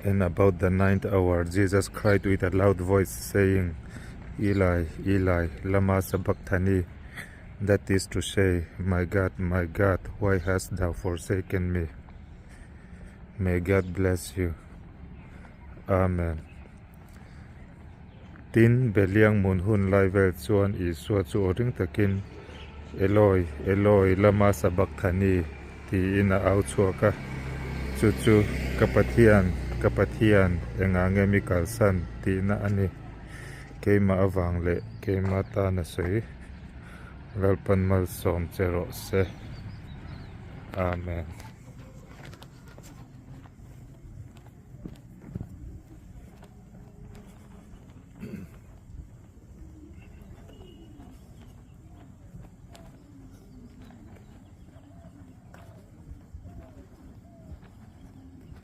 And about the ninth hour Jesus cried with a loud voice, saying, Eli, Eli, lama sabachthani? That is to say, My God, my God, why hast thou forsaken me? May God bless you. Amen. Tin, Beliang mun hun lai vel chuan Isua chu aw ring takin, Eloi, Eloi, lama sabachthani? tiin a au chhuak a. Chu chu, Ka Pathian, ka Pathian, engah nge mi kalsan? tihna a ni. Keimah avang leh keimah tan a sawi. Lalpan malsawm che rawh se. Amen.